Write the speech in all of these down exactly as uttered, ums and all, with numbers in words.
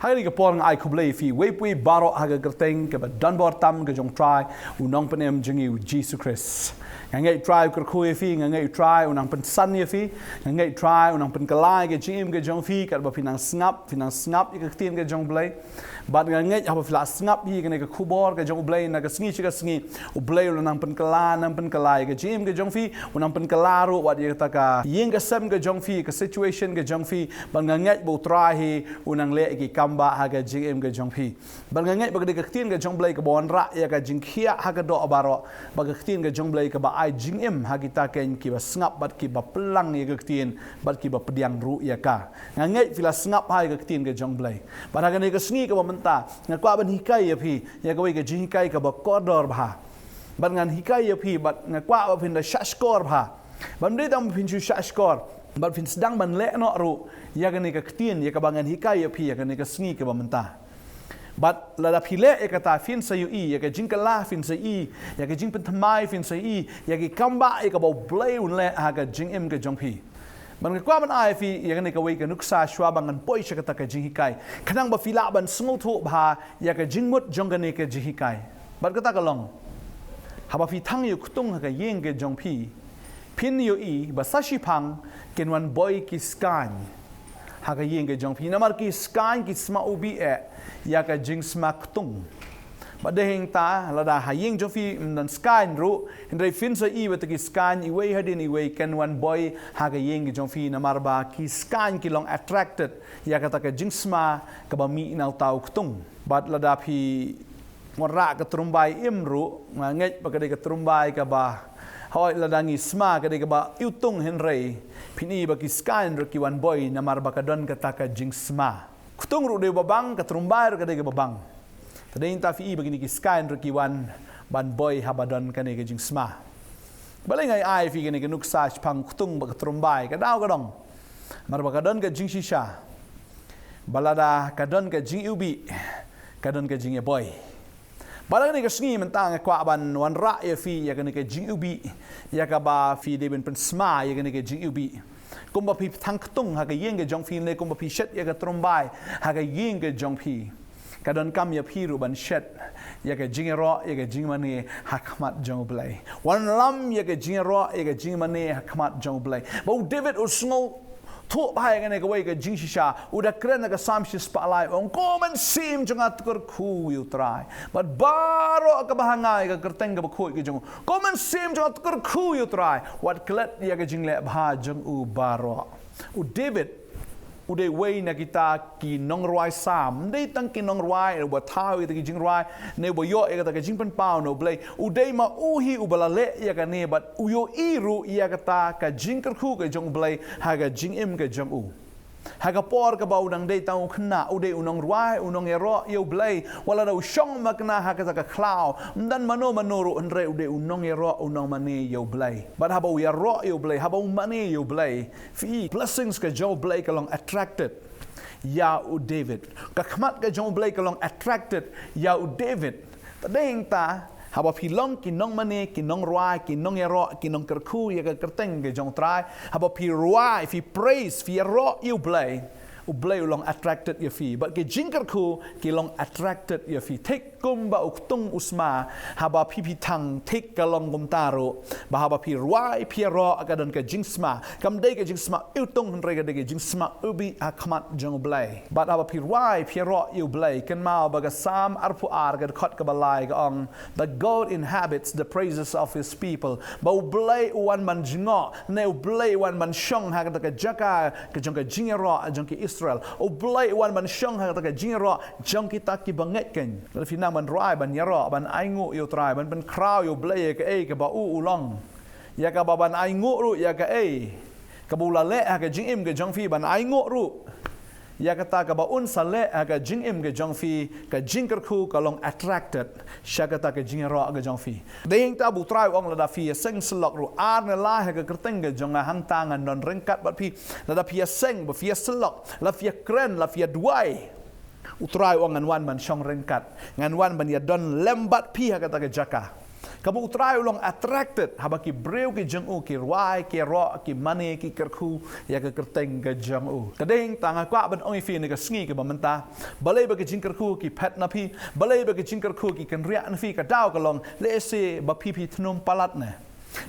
Ha kane ka por nga ai khublei ïa phi, wei pa wei baroh ha ka kyrteng kaba don bor tam ka jong u Trai, u Nongpynim jong ngi u Jisu Khrist. Nga ngeit u Trai u kyrkhu ïa phi, nga ngeit u Trai u nang pynsan ïa phi, nga ngeit u Trai u nang pynkylla ïa ka jingim ka jong phi, katba phi nang sngap, phi nang sngap ïa ka ktien ka jong u Blei. Bad nga ngeit haba phi la sngap ïa kane ka khubor ka jong u Blei na ka sngi sha ka sngi, u Blei u la nang pynkylla, nang pynkylla ïa ka jingim ka jong phi, u nang pynkylla ruh wat ïa kata ka ïing ka sem ka jong phi, ka situation ka jong phi, bad nga ngeit ba u Trai hi u nang leh ki kam ba ha ka jingim ka jong phi. Bad nga ngeit ba ka dei ka ktien ka jong u Blei kaba wanrah ïa ka jingkhiah ha ka doh baroh, ba ka ktien ka jong u Blei kaba ai jingim ha kita keiñ kiba sngap bad kiba pynlang ïa ka ktien, bad kiba pdiang ruh ïa ka. Nga ngeit phi la sngap bha ïa ka ktien ka jong u Blei. Bad ha kane ka sngi kaba mynta, nga kwah ban hikai ïa phi ïa kawei ka jinghikai kaba kordor bha. Bad ngan hikai ïa phi, bad nga kwah ba phin da shahshkor bha. Bad ym dei tang ba phin shu shahshkor, bad phin sdang ban leh noh ruh ïa kane ka ktien, ïa kaba ngan hikai ïa phi ïa kane ka sngi kaba mynta. Bad lada phi leh ïa kata, phin sa ïohi ïa ka jingkylla, phin sa ïohi ïa ka jingpynthymmai, phin sa ïohi ïa ki kam ba ïa kaba u Blei un leh ha ka jingim ka jong phi. Bad nga kwah ban ai ïa phi ïa kane kawei ka nuksa shuwa ba ngan poi sha kata ka jinghikai, khnang ba phi lah ban sngewthuh bha ïa ka jingmut jong kane ka jinghikai. Bad kata ka long, haba phi thang ïa u ktung ha ka ïing ka jong phi, phin ïohi ba sa shiphang kin wan boi ki skaiñ ha ka ïing ka jong phi, namar ki skaiñ ki sma ubi eh ïa ka jingsma ktung. Bad dei hangta, lada ha ïing jong phi ym don skaiñ ruh, hynrei phin sa ïohi ba kita ki skaiñ iwei hadien iwei kin wan boi ha ka ïing ka jong phi, namar ba ki skaiñ ki long attracted ïa kata ka jingsma kaba mih na uta u ktung. Bad lada phi wanrah ka trumbai im ruh, nga ngeit ba ka dei ka trumbai kaba, hooid, lada ngi sma ka dei kaba iwtung, hynrei phin ïohi ba ki skaiñ ruh ki wan boi namar ba ka don kata ka jingsma. Ktung ruh dei ba bang, ka trumbai ruh ka dei kaba bang. Te dei hangta phi ïohi ba kine ki skaiñ ruh ki wan ban boi haba don kane ka jingsma. Balei nga ai ïa phi kane ka nuksa shaphang ktung bad ka trumbai? Ka daw ka dang, namar ba ka don ka jingshisha ba lada ka don ka jingiwbih, ka don ka jingïaboi. Bad ha kane ka sngi mynta nga kwah ban wanrah ïa phi ïa kane ka jingiwbih, ïa kaba phi dei ban pynsma ïa kane ka jingiwbih. Kumba phi thang ktung ha ka ïing ka jong phi ne kumba phi shet ïa ka trumbai ha ka ïing ka jong phi, ka donkam ïa phi ruh ban shet ïa ka jingïaroh, ïa ka jingmane ha khmat jong u Blei. Wanlam ïa ka jingïaroh, ïa ka jingmane ha khmat jong u Blei. Ba u David u sngewthuh bha ïa kane kawei ka jingshisha, u da kren ha ka Salm shispah lai, u ong, "Ko u mynsiem jong nga, to kyrkhu ïa u Trai. Bad baroh kaba ha nga, ïa ka kyrteng kaba khuid ka jong u, ko u mynsiem jong nga, to kyrkhu ïa u Trai. Wat klet ïa ka jingleh bha jong u baroh." U David u dei uwei na kita ki nongrwai Salm, ym dei tang ki nongrwai, uba thaw ïa kita ki jingrwai ne uba ïoh ïa kata ka jingpynpaw na u Blei. U dei ma u hi uba la leh ïa kane, bad u ïohi ruh ïa kata ka jingkyrkhu ka jong u Blei ha ka jingim ka jong u. Ha ka por kaba u dang dei tang u khynnah, u dei u nongrwai, u nongïaroh ïa u Blei. Wat lada u shong makna ha kata ka khlaw, ym don mano mano ruh, hynrei u dei u nongïaroh, u nongmane ïa u Blei. Bad haba u ïaroh ïa u Blei, haba u mane ïa u Blei, phi, blessings ka jong u Blei ka long attracted ïa u David. Ka khmat ka jong u Blei ka long attracted ïa u David. Te dei hangta, haba phi long ki nongmane, ki nongrwai, ki nongïaroh, ki nongkyrkhu ïa ka kyrteng ka jong u Trai, haba phi rwai, phi praise, phi ïaroh ïa u Blei, u Blei u long attracted ïa phi. Bad ki jingkyrkhu ki long attracted ïa phi. Thik kumba u ktung u sma, haba phi, phi thang, thik ka long kumta ruh, ba haba phi rwai, phi ïaroh, ka don ka jingsma. Kam dei ka jingsma iwtung, hynrei ka dei ka jingsma iwbih ha khmat jong u Blei. Bad haba phi rwai, phi ïaroh ïa u Blei, kynmaw ba ka Salm arphew ar ka dkhot kaba lai ka ong, "But God inhabits the praises of his people." Ba u Blei u wan ban jngoh, ne u Blei u wan ban shong ha kata ka jaka ka jong ka jingïaroh jong ki Israel. U Blei u wan ban shong ha kata ka jingïaroh jong kita kiba ngeit keiñ. Lada phi nang ban rwai, ban ïaroh, ban ainguh ïa u Trai, ban pynkhraw ïa u Blei ïa kaei kaba u u long, ïa kaba ban ainguh ruh ïa kaei kaba u la leh ha ka jingim ka jong phi, ban ainguh ruh ïa kata kaba un sa leh ha ka jingim ka jong phi, ka jingkyrkhu ka long attracted sha kata ka jingïaroh ka jong phi. Dei hangta ba u Trai u ong, lada phi ïaseng syllok ruh ar ne lai ha ka kyrteng ka jong nga, hangta ngan don ryngkat bad phi. Lada phi ïaseng, ba phi ïasyllok, la phi ïakren, la phi ïaduwai, u Trai u ong, ngan wan ban shong ryngkat, ngan wan ban ïadon lem bad phi ha kata ka jaka. Kaba U Trai u long attracted haba ki briew ki jong u ki rwai, ki ïaroh, ki mane, ki kyrkhu ïa ka kyrteng ka jong u. Ka dei hangta nga kwah ban ong ïa phi ha kane ka sngi kaba mynta, balei ba ki jingkyrkhu ki phet na phi, balei ba ki jingkyrkhu ki kynriah na phi, ka daw ka long lehse ba phi phi thnum palat ne,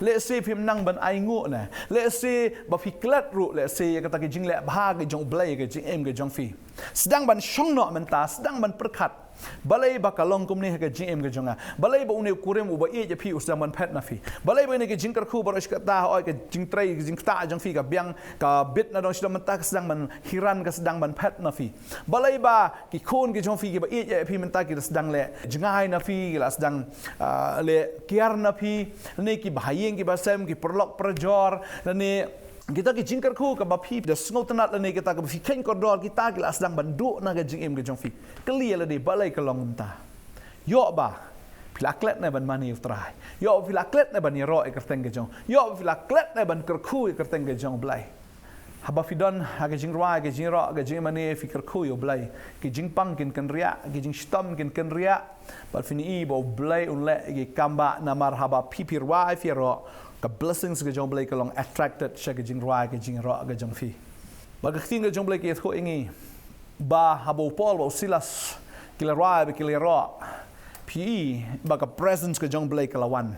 lehse phim nang ban ainguh ne, lehse ba phi klet ruh lehse ïa kata ki jingleh bha ki jong U Blei ha ka jingim ka jong phi. Sdang ban shong noh mynta, sdang ban pyrkhat, balei ba ka long kumne ha ka jingim ka jong nga? Balei ba une u kurim uba ïeit ïa phi u sdang ban phet na phi? Balei ba une ka jingkyrkhu baroh shi katta, hooid, ka jingtrei, ka jingktah jong phi ka biang, ka bit na dong sdang mynta, ka sdang ban hiran, ka sdang ban phet na phi? Balei ba ki khun ki jong phi kiba ïeit ïa phi mynta ki la sdang leh jngai na phi, ki la sdang, ah, leh kiar na phi? Lane kiba ha ïing kiba sem, ki paralok parajor, lane kita ki jingkyrkhu kaba phi da sngewtynnat, lane kita kaba phi kheiñ kordor, kita ki la sdang ban duh na ka jingim ka jong phi. Kylli ïa lade balei ka long kumta. Ïoh ba phi la klet ne ban mane ïa U Trai. Ïoh ba phi la klet ne ban ïaroh ïa ka kyrteng ka jong. Ïoh ba phi la klet ne ban kyrkhu ïa ka kyrteng ka jong U Blei. Haba phi don ha ka jingrwai, ka jingïaroh, ka jingmane, phi kyrkhu ïa U Blei, ki jingpang kin kynriah, ki jingshitom kin kynriah. Bad phin ïohi ba U Blei un leh ïa ki kam ba, namar haba phi phi rwai, phi ïaroh, ka blessings ka jong U Blei ka long attracted sha ka jingrwai, ka jingïaroh ka jong phi. Bad ka ktien ka jong U Blei ka ïathuh ïa ngi ba haba u Paul bad u Silas ki la rwai bad ki la ïaroh, phi ïohi ba ka presence ka jong U Blei ka la wan.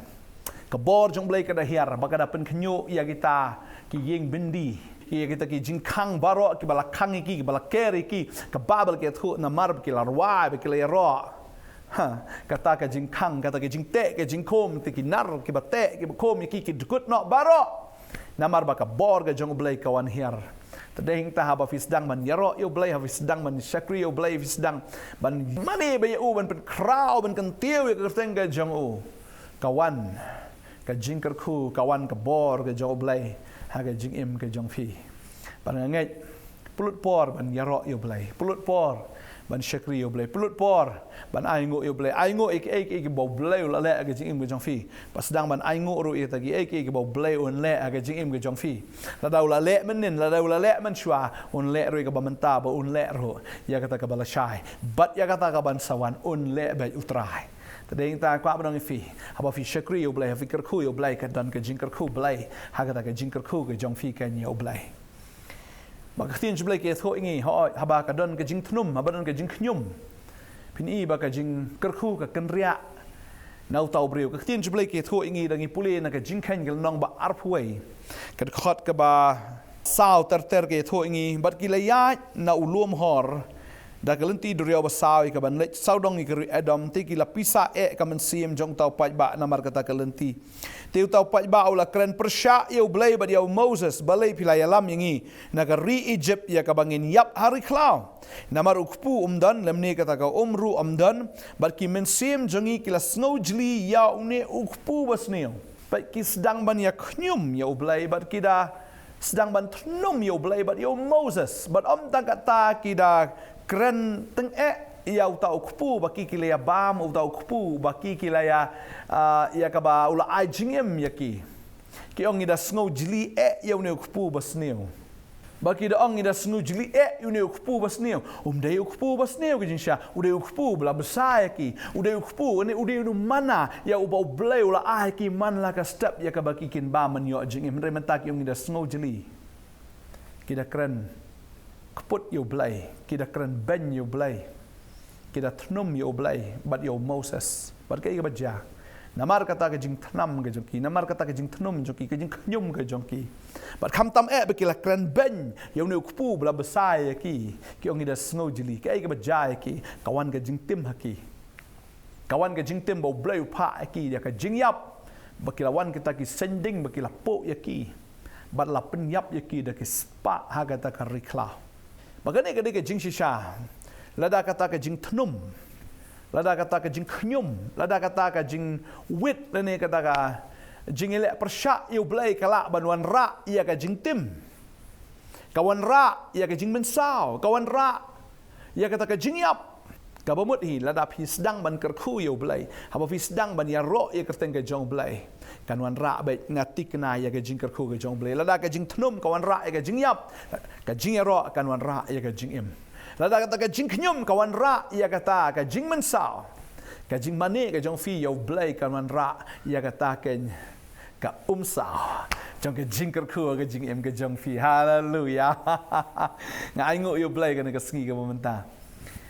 Ka bor jong U Blei ka da hiar, ba ka da pynkhynñiuh ïa kita ki ïing byndi, ïa kita ki jingkhang baroh kiba la khang ïa ki, kiba la ker ïa ki. Ka Baibl ka ïathuh namar ba ki la rwai, ba ki la ïaroh, ha, kata ka jingkhang, kata ka jingteh, ka jingkhum, te ki nar kiba teh, kiba khum ïa ki, ki dkut noh baroh. Namar ba ka bor ka jong U Blei ka wan hiar. Te dei hangta haba phi sdang ban ïaroh ïa U Blei, haba phi sdang ban shakri ïa U Blei, phi sdang ban mane bha ïa u, ban pynkhraw, ban kyntiew ïa ka kyrteng ka jong u, ka wan ka jingkyrkhu, ka wan ka bor ka jong U Blei ha ka jingim ka jong phi. Bad nga ngeit, pynlut por ban ïaroh ïa U Blei, pynlut por ban shakri ïa U Blei, pynlut por ban ainguh ïa U Blei. Ainguh ïa kiei kiei kiba U Blei u la leh ha ka jingim ka jong phi. Bad sdang ban ainguh ruh ïa kita kiei kiei kiba U Blei un leh ha ka jingim ka jong phi. Lada u la leh mynhynnin, lada u la leh mynshuwa, un leh ruh ïa kaba mynta, bad un leh ruh ïa kata kaba lashai, bad ïa kata ka ban sa wan, un leh beit U Trai. Te dei hangta kwah ban ong ïa phi, haba phi shakri ïa U Blei, haba phi kyrkhu ïa U Blei, ka don ka jingkyrkhu Blei ha kata ka jingkyrkhu ka jong phi kane ïa U Blei. Bad ka ktien jong U Blei ka ïathuh ïa ngi, hooid, haba ka don ka jingthnum, haba don ka jingkhñium, phin ïohi ba ka jingkyrkhu ka kynriah na uta u briew. Ka ktien jong U Blei ka ïathuh ïa ngi, da ngi pule na ka Jingkheiñ ka lynnong ba arphew wei, ka dkhot kaba saw ter ter, ka ïathuh ïa ngi: Bad ki la ïaid na u lum Hor da ka lynti duriaw basaw ïa ka ban leit sawdong ïa ka ri Edom, te ki la pisa eh ka mynsiem jong uta u paidbah namar kata ka lynti. Te uta u paidbah u la kren pyrshah ïa U Blei bad ïa u Moses: Balei phi la ïalam ïa ngi na ka ri Ijipt, ïa kaba ngin ïap ha ri khlaw? Namar u kpu um don, lymne kata ka um ruh um don, bad ki mynsiem jong ngi ki la sngewjli ïa une u kpu basniew. Bad ki sdang ban ïakhñium ïa U Blei, bad ki da sdang ban thnum ïa U Blei bad ïa u Moses. Bad ym tang kata, ki da kren tyngeh ïa uta u kpu ba ki ki la ïa bam, uta u kpu ba ki ki la ïa, ah, ïa kaba u la ai jingim ïa ki. Ki ong, ngi da sngewjli eh ïa une u kpu basniew. Ba ki da ong, ngi da sngewjli eh ïa une u kpu basniew. Um dei u kpu basniew, ka jingshisha, u dei u kpu ba la bsa ïa ki. U dei u kpu, u dei, u dei u mana ïa uba U Blei u la ai ïa ki man la ka step ïa kaba ki kin bam ban ïoh jingim. Hynrei mynta ki ong, ngi da sngewjli. Ki da kren kput ïa U Blei, ki da kren beiñ ïa U Blei, ki da thnum ïa U Blei bad ïa u Moses. Bad kaei kaba jia? Namar kata ka jingthnum ka jong ki, namar kata ka jingthnum jong ki, ka jingkhñium ka jong ki, bad khamtam eh ba ki la kren beiñ ïa une u kpu ba la bsa ïa ki, ki ong, ngi da sngewjli. Kaei kaba jia ïa ki? Ka wan ka jingtim ha ki. Ka wan ka jingtim ba U Blei u phah ïa ki da ka jingïap, ba ki la wan kita ki saiñding ba ki la puh ïa ki, bad la pynïap ïa ki da ki spah ha kata ka ri khlaw. Bad kane ka dei ka jingshisha, lada kata ka jingthnum, lada kata ka jingkhñium, lada kata ka jingwit, lane kata ka jingïaleh pyrshah ïa U Blei ka lah ban wanrah ïa ka jingtim, ka wanrah ïa ka jingmynsaw, ka wanrah ïa kata ka jingïap. Kaba mut hi, lada phi sdang ban kyrkhu ïa U Blei, haba phi sdang ban ïaroh ïa ka kyrteng ka jong U Blei, kan wanrah beit. Nga thikna ïa ka jingkyrkhu ka jong U Blei. Lada ka jingthnum ka wanrah ïa ka jingïap, ka jingïaroh kan wanrah ïa ka jingim. Lada kata ka jingkhñium ka wanrah ïa kata ka jingmynsaw, Ka jingmane ka jong phi ïa U Blei kan wanrah ïa kata keiñ ka umsaw jong ka jingkyrkhu ka jingim ka jong phi. Haleluya. Nga ai nguh ïa U Blei kane ka sngi kaba mynta.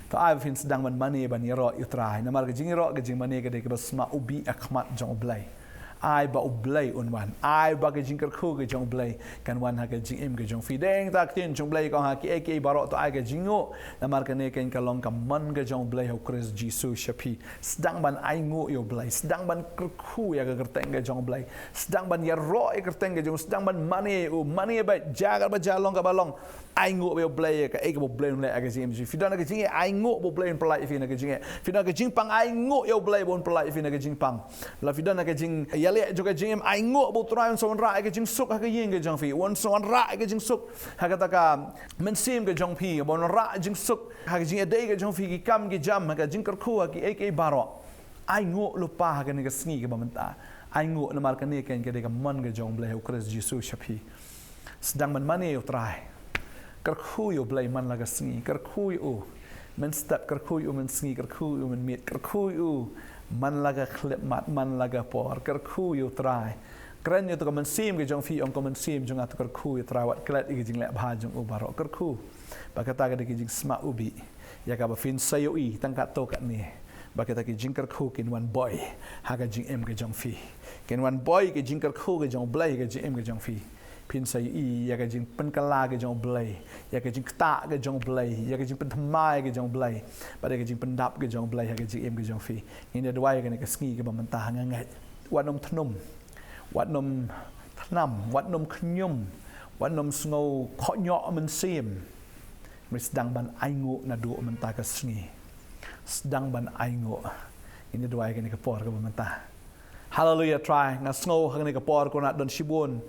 To ai ba phin sdang ban mane ban ïaroh ïa U Trai. Namar ka jingïaroh ka jingmane ka dei kaba sma ubi ha khmat jong U Blei. Ai ba U Blei un wan. Ai ba ka jingkyrkhu ka jong U Blei kan wan ha ka jingim ka jong phi. Deng ta ktien jong U Blei ka ong ha kiei kiei baroh to ai ka jingnguh. Namar kane keiñ ka long ka mon ka jong U Blei ha U Khrist Jisu sha phi. Sdang ban ai nguh ïa U Blei. Sdang ban kyrkhu ïa ka kyrteng ka jong U Blei. Sdang ban ïaroh ïa ka kyrteng ka jong U. Sdang ban mane ïa U. Mane ïa U ba ja kaba ja long kaba long. Ai nguh ïa U Blei ïa kaei kaba U Blei un leh ha ka jingim jong phi. Phi don ha ka jingeh, ai nguh ba U Blei un pyllait ïa phi na ka jingeh. Phi don ha ka jingpang, ai nguh ïa U Blei ba un pyllait ïa phi na ka jingpang. La phi don ha ka jingïaleh jong ka jingim, ai nguh ba U Trai un sa wanrah ïa ka jingsuk ha ka ïing ka jong phi. Un sa wanrah ïa ka jingsuk ha kata ka mynsiem ka jong phi. Ba un wanrah jingsuk ha ka jingïadei ka jong phi, ki kam ki jam, ha ka jingkyrkhu, ha kiei kiei baroh. Ai nguh lypa ha kane ka sngi kaba mynta. Ai nguh namar kane keiñ ka dei ka mon ka jong U Blei ha U Khrist Jisu sha phi. Sdang ban mane ïa U Trai. Kyrkhu ïa U Blei man la ka sngi. Kyrkhu ïa U mynstep, kyrkhu ïa U mynsngi, kyrkhu ïa U mynmiet, kyrkhu ïa U man la ka khyllipmat, man la ka por. Kyrkhu ïa U Trai. Kren ïa uto ka mynsiem ka jong phi, ong ko mynsiem jong nga to kyrkhu ïa U Trai, wat klet ïa ka jingleh bha jong U baroh. Kyrkhu. Ba kata ka dei ka jingsma ubi ïa kaba phin sa ïohi tang katto katne. Ba kita ki jingkyrkhu kin wan boi ha ka jingim ka jong phi. Kin wan boi ka jingkyrkhu ka jong U Blei ha ka jingim ka jong phi. Phin sa ïohi ïa ka jingpynkylla ka jong U Blei, ïa ka jingktah ka jong U Blei, ïa ka jingpynthymmai ka jong U Blei, bad ïa ka jingpyndap ka jong U Blei ha ka jingim ka jong phi. Ngin ïa duwai kane ka sngi kaba mynta, nga ngeit, wat nym thnum, wat nym thnam, wat nym khñium, wat nym sngew khohñioh mynsiem. Hynrei sdang ban ai nguh naduh mynta ka sngi. Sdang ban ai nguh. Ngin ïa duwai kane ka por kaba mynta. Haleluya Trai, nga sngew ha kane ka por ko na don shibun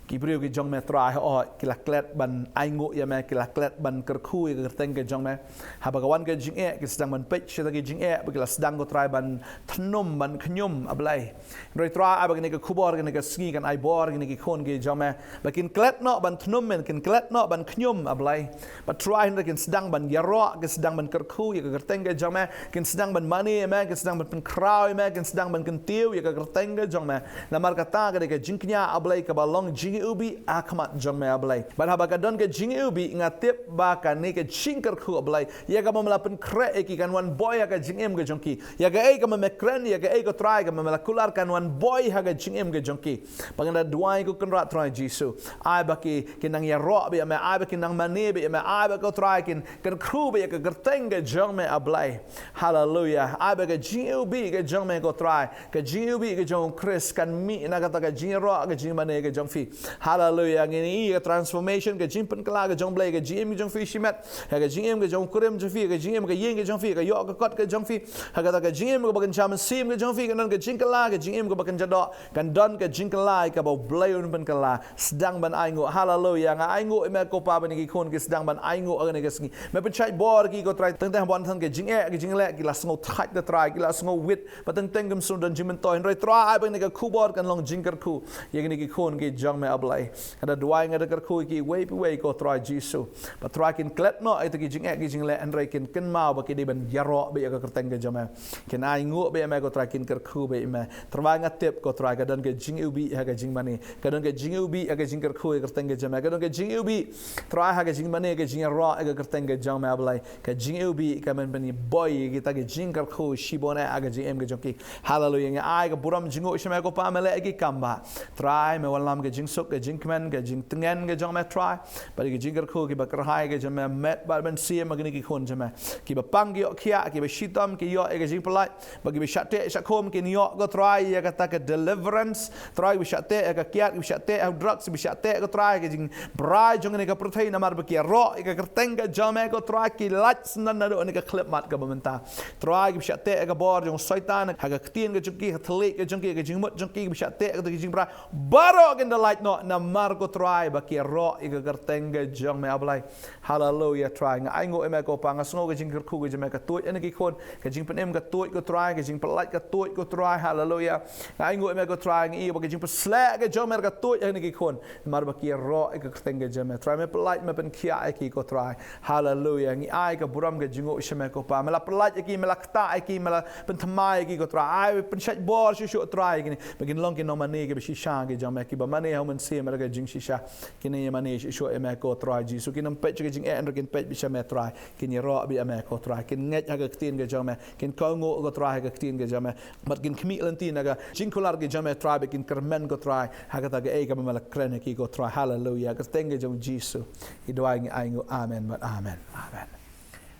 ki briew ki jong Me Trai, hooid ki la klet ban ai nguh ïa Me, ki la klet ban kyrkhu ïa ka kyrteng ka jong Me. Haba ka wan ka jingeh ki sdang ban peit sha kita ki jingeh, ba ki la sdang ko Trai ban thnum ban khñium, A Blei. Hynrei Trai, ai ba kane ka khubor kane ka sngi kan ai bor ïa kine ki khun ki jong Me ba kin klet noh ban thnum Men, kin klet noh ban khñium, A Blei. Bad Trai, hynrei kin sdang ban ïaroh, kin sdang ban kyrkhu ïa ka kyrteng ka jong Me, kin sdang ban mane ïa Me, kin sdang ban pynkhraw ïa Me, kin sdang ban kyntiew ïa ka kyrteng ka jong Me. Namar kata ka dei ka jingkñia, A Blei, kaba long jingïewbih ha khmat jong Me, A Blei. Bad haba ka don ka jingïewbih, nga tip ba kane ka jingkyrkhu, A Blei, ïa kaba Me la pynkhreh ïa ki kan wan boi ha ka jingim ka jong ki. Ïa kaei kaba Me kren, ïa kaei ko Trai kaba Me la kular kan wan boi ha ka jingim ka jong ki. Ba ngi da duwai ko Kynrad Trai Jisu. Ai ba ki, kin nang ïaroh beit ïa Me, ai ba kin nang mane beit ïa Me, ai ba ko Trai kin kyrkhu beit ïa ka kyrteng ka jong Me, A Blei. Haleluya. Ai ba ka jingïewbih ka jong Me ko Trai, ka jingïewbih ka jong u Khrist kan mih na kata ka jingïaroh, ka jingmane ka jong Phi. Haleluya. Ngin ïohi ïa ka transformation, ka jingpynkylla ka jong U Blei ha ka jingim ka jong Phi shimet, ha ka jingim ka jong u kurim jong Phi, ha ka jingim ka ïing ka jong Phi, ka ïoh ka kot ka jong Phi, ha kata ka jingim kaba kynja mynsiem ka jong Phi, kan don ka jingkylla, ka jingim kaba kynja doh, kan don ka jingkylla kaba U Blei Un pynkylla. Sdang ban ai nguh. Haleluya. Nga ai nguh ïa Me ko Pa ba kine ki khun ki sdang ban ai nguh ha kane ka sngi. Me pynshait bor ïa ki ko Trai, teng teng ba wan than ka jingeh ka jingleh, ki la sngew thait ko Trai, ki la sngew wit, ba teng teng kim sngewdon jingmyntoi. Hynrei Trai, ai ba kane ka khubor kan long jingkyrkhu ïa kine ki khun ki jong Me, A Blei. Nga da duwai, nga da kyrkhu ïa kiwei pa kiwei ko Trai Jisu. Ba Trai kin klet noh ïa kita ki jingeh ki jingleh, hynrei kin kynmaw ba ki dei ban ïaroh beit ïa ka kyrteng ka jong Me. Kin ai nguh beit ïa Me ko Trai, kin kyrkhu beit ïa Me. Trai, nga tip ko Trai ka don ka jingïewbih ha ka jingmane, ka don ka jingïewbih ha ka jingkyrkhu ïa ka kyrteng ka jong Me, ka don ka jingïewbih Trai ha ka jingmane, ka jingïaroh ïa ka kyrteng ka jong Me, A Blei. Ka jingïewbih ka men pynboi ïa kita ki jingkyrkhu shibun eh ha ka jingim ka jong ki. Haleluya. Ngi ai ka burom jingngooh sha Me ko Pa, Me leh ïa ki kam bah. Trai, Me wallam ka jingsuk, ka jingkmen, ka jingtngen ka jong Me Trai. Bad ïa ki jingkyrkhu kiba kyrhai ka jong Me, met bad mynsiem ha kine ki khun jong Me. Kiba pang ki ïoh khiah, kiba shitom ki ïoh ïa ka jingpyllait, bad kiba shah teh shah khum kin ïoh ko Trai ïa kata ka deliverance. Trai, kiba shah teh ïa ka kiad, kiba shah teh ïa drugs, kiba shah teh ko Trai ïa ka jingbrai jong kane ka pyrthei, namar ba ki ïaroh ïa ka kyrteng ka jong Me ko Trai, ki lait syndon naduh kane ka khyllipmat kaba mynta. Trai, kiba shah teh ïa ka bor jong u Soitan ha ka ktien ka jong ki, ha ka thylliej ka jong ki, ha ka jingmut jong ki, kiba shah teh ïa ka jingbrai, baroh kin da lait noh Namar ko Trai ba ki ïaroh ïa ka kyrteng ka jong me, A Blei. Haleluya Trai. Nga ainguh ïa me ko Pa, nga sngew ka jingkyrkhu ka jong me ka tuid ha kine ki khun, ka jingpynim ka tuid ko Trai, ka jingpyllait ka tuid ko Trai. Haleluya. Nga ainguh ïa me ko Trai, nga ïohi ba ka jingpyllait ka jong me ka tuid ha kine ki khun. Namar ba ki ïaroh ïa ka kyrteng ka jong me Trai, me pyllait, me pynkhiah ïa ki ko Trai. Haleluya. Ngi ai ka burom ka jingnguh sha me ko Pa. Me la pyllait ïa ki, me la ktah ïa ki, me la pynthymmai ïa ki ko Trai. Ai pynshait bor shuh shuh Trai ïa kine, ba kin long ki nongmane kiba shisha ki jong me, kiba mane ha u Mynsiem bad ka jingshisha. Kin ïa mane shuh shuh ïa me ko Trai Jisu. Kin ym peit sha ka jingeh hynrei kin peit beit sha me Trai. Kin ïaroh beit ïa me ko Trai. Kin ngeit ha ka ktien ka jong me. Kin kohnguh ko Trai ha ka ktien ka jong me. Bad kin khmih lynti na ka jingkular ka jong me Trai, bad kin kyrmen ko Trai ha kata kaei kaba me la kren ha ki ko Trai. Haleluya. Ka kyrteng ka jong u Jisu ngi duwai, ngi ainguh. Amen bad amen. Amen.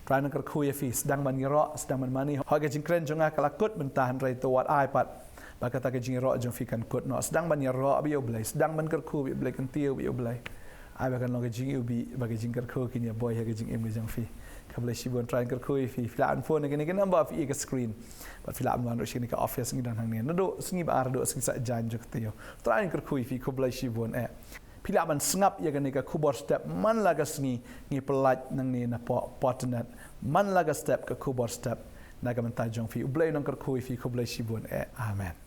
Trai nang kyrkhu ïa phi, sdang ban ïaroh, sdang ban mane. Hooid ka jingkren jong nga ka la kut mynta hynrei to wat ai pat ba kata ka jingïaroh jong phi kan kut noh. Sdang ban ïaroh beit ïa u Blei, sdang ban kyrkhu beit ïa u Blei, kyntiew beit ïa u Blei. Ai ba kan long ka jingïohi, ba ka jingkyrkhu kin ïa buh ïa ka jingim ka jong phi. Khublei shibun, Trai nang kyrkhu ïa phi. Phi lah ban phone ïa kane ka number phi ïa ka screen. Bad phi lah ban wan ruh sha kane ka office, ngi don hangne naduh sngi ba ar haduh sngi Saitjaiñ jong ka taïew. Trai nang kyrkhu ïa phi. Khublei shibun eh. Phi lah ban sngap ïa kane ka khubor step man la ka sngi, ngi pyllait nangne na poh, poh internet. Man la ka step ka khubor step na ka bynta jong phi. U Blei nang kyrkhu ïa phi. Khublei shibun eh. Amen.